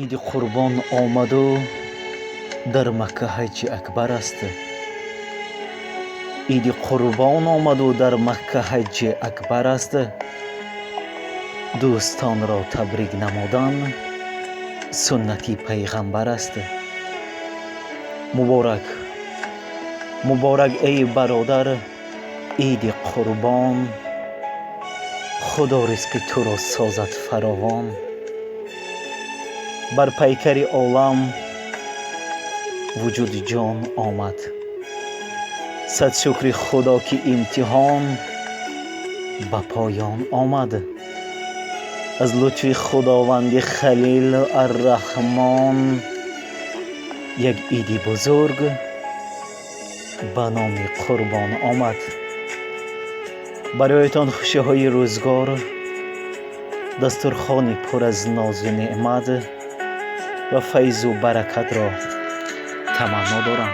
Иди Қурбон омаду дар Макка ҳаҷи акбар аст. Иди Қурбон омаду дар Макка ҳаҷи акбар аст. Дӯстонро табрик намудан суннати пайғамбар аст. Муборак, муборак, эй бародар, Иди Қурбон. Худо ризқи туро созад фаровон. Бар пайкари олам вуҷуди ҷон омад. Сад шукри Худо, ки имтиҳон ба поён омад. Аз лутфи Худованди Халил Арраҳмон як иди бузург ба номи Қурбон омад. Бароятон хушиҳои рӯзгор, дастурхони пур аз нозу неъмат ва файзу баракатро таманно дорам.